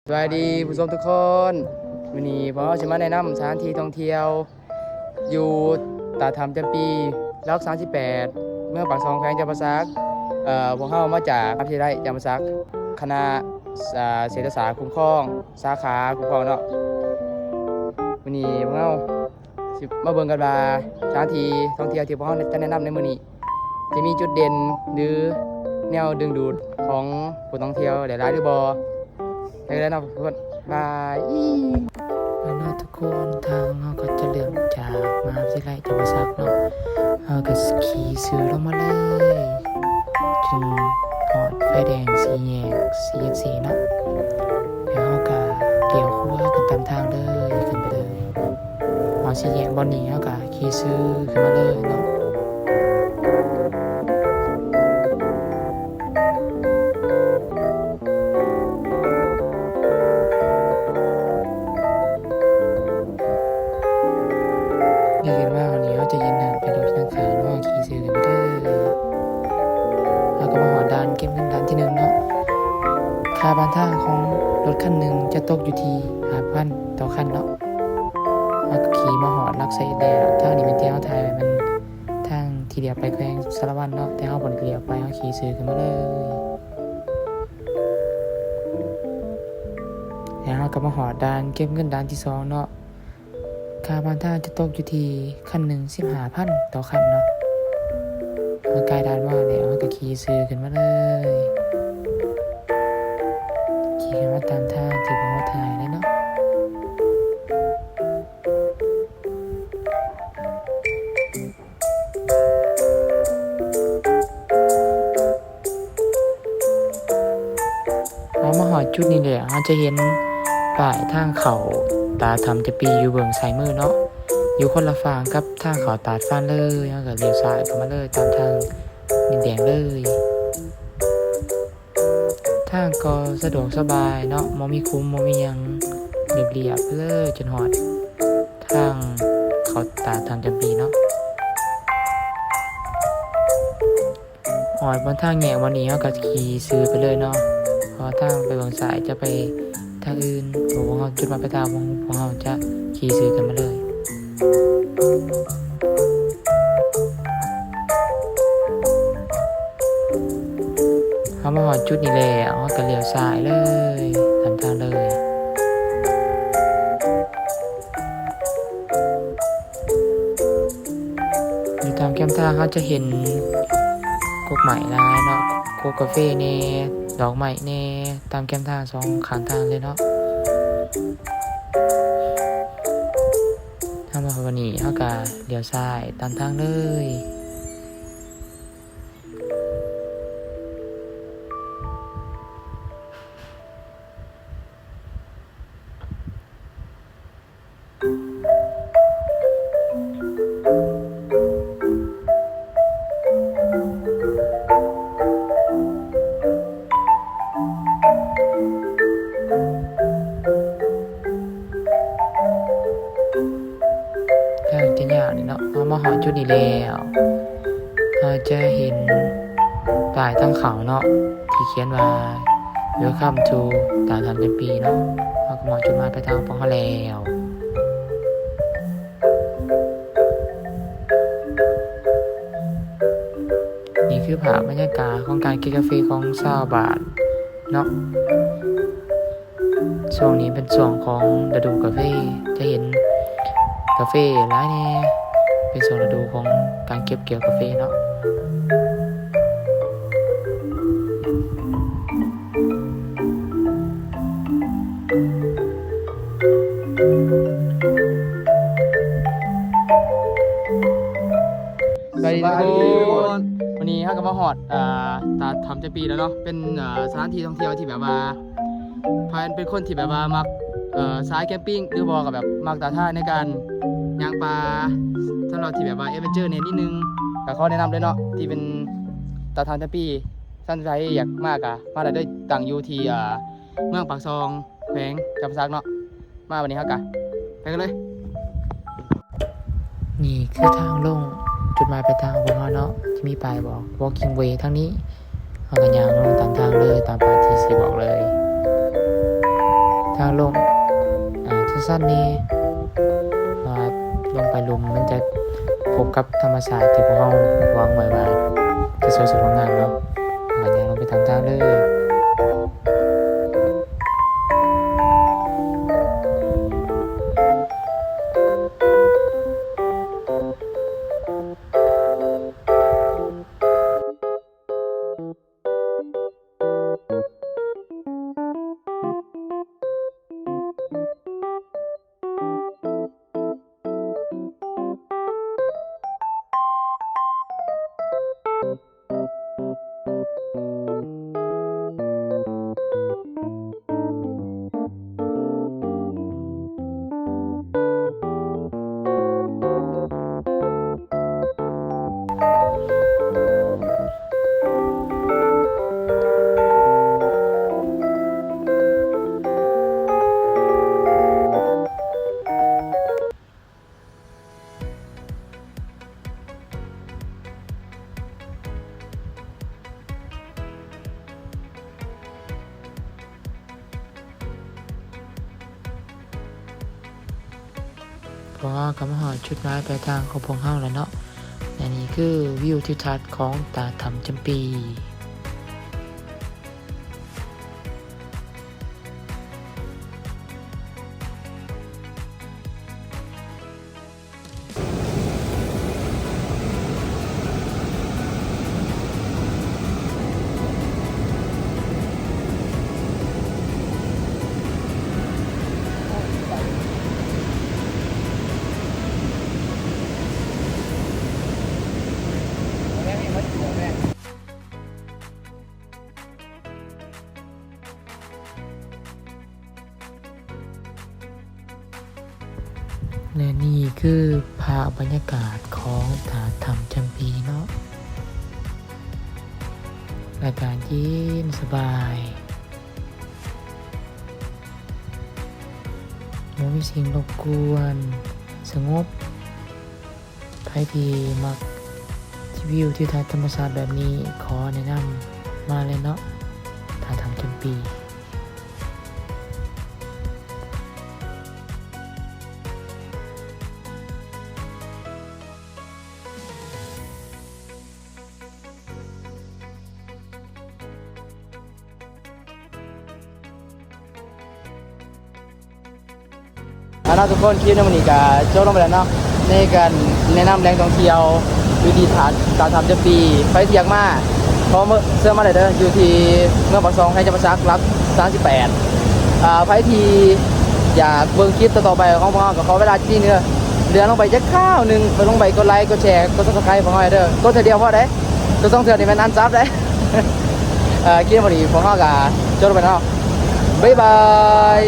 ສະບາຍດີຜູ້ຊົມທຸກຄົນ, ມື້ນີ້ພວກເຮົາຊິມາແນະນຳສະຖານທີ່ທ່ອງທ່ຽວຢູ່ຕາດຖ້ຳຈຳປີ ຫຼັກສາມສິບແປດ ເມືອງປາກຊ່ອງ ແຂວງຈຳປາສັກ. ເອີ ພວກເຮົາມາຈາກມະຫາວິທະຍາໄລຈຳປາສັກ ຄະນະ ເອີ ເສດຖະສາດຄຸ້ມຄອງ ສາຂາຄຸ້ມຄອງເນາະ. ມື້ນີ້ພວກເຮົາຊິມາເບິ່ງກັນວ່າສະຖານທີ່ທ່ອງທ່ຽວທີ່ພວກເຮົາຈະແນະນຳໃນມື້ນີ້ ຈະມີຈຸດເດັ່ນ ຫຼື ແນວດຶງດູດຂອງຜູ້ທ່ອງທ່ຽວຫຼາຍໆ ຫຼືບໍ່? ໄປກັນເລີຍເນາະທຸກຄົນ, ບາຍ. ເອົາເນາະທຸກຄົນ, ທາງເຮົາກໍຈະເລີ່ມຈາກມະຫາວິທະຍາໄລຈຳປາສັກເນາະ, ເຮົາກໍຂີ່ເສືອລົງມາເລີຍ ຈົນຮອດໄຟແດງສີ່ແຍກ ສີ່ແຍກສີ່ເນາະ, ແລ້ວເຮົາກໍລ້ຽວຂວາຂຶ້ນຕາມທາງເລີຍ ຂຶ້ນໄປເລີຍ. ຮອດສີ່ແຍກບ່ອນນີ້ ເຮົາກໍຂີ່ເສືອຂຶ້ນມາເລີຍເນາະ. ເດີນມາຮອດນີ້ ເຮົາຈະເຫັນທາງໄປລົດທາງຂ້າງເນາະ, ຂີ່ເສືອຂຶ້ນໄປເດີ. ເຮົາກໍມາຮອດດ່ານເກັບເງິນດ່ານທີໜຶ່ງເນາະ. ຄ່າຜ່ານທາງຂອງລົດຄັນໜຶ່ງຈະຕົກຢູ່ທີ່ຫ້າພັນຕໍ່ຄັນເນາະ. ເຮົາກໍຂີ່ມາຮອດຫຼັກໄຊແລ້ວ. ທາງນີ້ແມ່ນທີ່ເຮົາຖ່າຍໄວ້ ແມ່ນທາງທີ່ລ້ຽວໄປແຂວງສາລະວັນເນາະ, ແຕ່ເຮົາບໍ່ໄດ້ລ້ຽວໄປ, ເຮົາຂີ່ເສືອຂຶ້ນມາເລີຍ. ແລ້ວເຮົາກໍມາຮອດດ່ານເກັບເງິນດ່ານທີສອງເນາະ. ຄ່າຜ່ານທາງຈະຕົກຢູ່ທີ່ຄັນໜຶ່ງສິບຫ້າພັນຕໍ່ຄັນເນາະ. ເຮົາກາຍດ່ານມາແລ້ວ ເຮົາກໍຂີ່ເສືອຂຶ້ນມາເລີຍ, ຂີ່ຂຶ້ນມາຕາມທາງທີ່ພວກເຮົາຖ່າຍເລີຍເນາະ. ເຮົາມາຮອດຈຸດນີ້ແລ້ວ ເຮົາຈະເຫັນປ້າຍທາງເຂົ້າຕາດຖ້ຳຈຳປີຢູ່ເບື້ອງຊ້າຍມືເນາະ, ຢູ່ຄົນລະຝັ່ງກັບທາງເຂົ້າຕາດຟານເລີຍ. ເຮົາກໍລ້ຽວຊ້າຍເຂົ້າມາເລີຍ ຕາມທາງດິນແດງເລີຍ. ທາງກໍສະດວກສະບາຍເນາະ, ບໍ່ມີຂຸມ ບໍ່ມີຫຍັງ, ລຽບໆ ເລີຍ ຈົນຮອດທາງເຂົ້າຕາດຖ້ຳຈຳປີເນາະ. ຮອດບ່ອນທາງແຍກບ່ອນນີ້ ເຮົາກໍຂີ່ເສືອໄປເລີຍເນາະ, ເພາະວ່າທາງໄປເບື້ອງຊ້າຍຈະໄປທາງອື່ນ. ພວກເຮົາ ຈຸດໝາຍປາຍທາງຂອງພວກເຮົາຈະຂີ່ເສືອຂຶ້ນມາເລີຍ. ເຮົາມາຮອດຈຸດນີ້ແລ້ວ ເຮົາກໍລ້ຽວຊ້າຍເລີຍ ຕາມທາງເລີຍ. ຢູ່ຕາມແຄມທາງເຮົາຈະເຫັນກົກໄມ້ຫຼາຍເນາະ, ກົກກາເຟແດ່ ດອກໄມ້ແດ່ ຕາມແຄມທາງສອງຂ້າງທາງເລີຍເນາະ. ເຮົາມາຮອດບ່ອນນີ້ ເຮົາກໍລ້ຽວຊ້າຍຕາມທາງເລີຍ. ທາງຈະຍາວນີ້ເນາະ, ເຮົາມາຮອດຈຸດນີ້ແລ້ວ ເຮົາຈະເຫັນປ້າຍທາງເຂົ້າເນາະ ທີ່ຂຽນວ່າ Welcome to ຕາດຖ້ຳຈຳປີເນາະ. ເຮົາກໍມາຮອດຈຸດໝາຍປາຍທາງຂອງພວກເຮົາແລ້ວ. ນີ້ຄືພາບບັນຍາກາດຂອງການເກັບກາເຟຂອງຊາວບ້ານເນາະ. ຊ່ວງນີ້ເປັນຊ່ວງຂອງລະດູກາເຟ, ຈະເຫັນກາເຟຫຼາຍແດ່, ເປັນຊ່ວງລະດູຂອງການເກັບກ່ຽວກາເຟເນາະ. ສະບາຍດີທຸກຄົນ, ວັນນີ້ເຮົາກໍມາຮອດ ເອີ ຕາດຖ້ຳຈຳປີແລ້ວເນາະ, ເປັນ ເອີ ສະຖານທີ່ທ່ອງທ່ຽວທີ່ແບບວ່າ ໃຜເປັນຄົນທີ່ແບບວ່າມັກ ເອີ ສາຍແຄມປິງ ຫຼືບໍ່ກໍແບບມັກທ້າທາຍໃນການຍ່າງປ່າ ສຳລັບທີ່ແບບວ່າແອດເວັນເຈີແດ່ນິດໜຶ່ງ ກໍຂໍແນະນຳເລີຍເນາະ, ທີ່ເປັນຕາດຖ້ຳຈຳປີ. ທ່ານໃດຢາກມາກໍມາໄດ້ເດີ, ຕັ້ງຢູ່ທີ່ ເອີ ເມືອງປາກຊ່ອງ ແຂວງຈຳປາສັກເນາະ. ມາ ບັດນີ້ເຮົາກະໄປກັນເລີຍ. ນີ້ຄືທາງລົງຈຸດໝາຍປາຍທາງຂອງພວກເຮົາເນາະ, ຈະມີປ້າຍບອກ Walking Way ທາງນີ້. ເຮົາກະຍ່າງລົງຕາມທາງເລີຍ, ຕາມປ້າຍທີ່ຊີ້ບອກເລີຍ. ທາງລົງ ອ່າ ຊັນໆແດ່ ວ່າລົງໄປລຸ່ມມັນຈະພົບກັບທຳມະຊາດທີ່ພວກເຮົາຫວັງໄວ້ວ່າຈະສວຍສົດງົດງາມເນາະ. ເຮົາກໍຍ່າງລົງໄປຕາມທາງເລີຍ. ພວກເຮົາກໍມາຮອດຈຸດໝາຍປາຍທາງຂອງພວກເຮົາແລ້ວເນາະ ແລະ ນີ້ຄືວິວທິວທັດຂອງຕາຖ້ຳຈຳປີ. ແລະ ນີ້ຄືພາບບັນຍາກາດຂອງຕາຖ້ຳຈຳປີເນາະ ອາກາດເຢັນສະບາຍ ບໍ່ມີສິ່ງລົບກວນ ສະຫງົບ. ໃຜທີ່ມັກວິວທິວທັດທຳມະຊາດແບບນີ້ ຂໍແນະນຳມາເລີຍເນາະ ຕາຖ້ຳຈຳປີ. ເອົາເນາະທຸກຄົນ ຄລິບໃນມື້ນີ້ກະຈົບລົງໄປແລ້ວເນາະ ໃນການແນະນຳແຫຼ່ງທ່ອງທ່ຽວຢູ່ທີ່ຕາຖ້ຳຈຳປີ. ໃຜທີ່ຢາກມາ ຂໍເຊີນມາໄດ້ເດີ ຢູ່ທີ່ເມືອງປາກຊ່ອງ ແຂວງຈຳປາສັກ ຫຼັກສາມສິບແປດ. ອ່າ ໃຜທີ່ຢາກເບິ່ງຄລິບຕໍ່ໆໄປຂອງພວກເຮົາ ກໍຂໍເວລາທີ່ເຫຼືອ ເຫຼືອລົງໄປຈັກຄາວໜຶ່ງ ໄປລົງໄປກົດໄລ ກົດແຊ ກົດ Subscribe ພວກເຮົາເດີ ກົດເທື່ອດຽວພໍເດ້ ກົດສອງເທື່ອນີ້ແມ່ນອັນຊັບເດ້. ເອີ ຄລິບໃນມື້ນີ້ພວກເຮົາກໍຈົບລົງໄປເນາະ ບາຍບາຍ.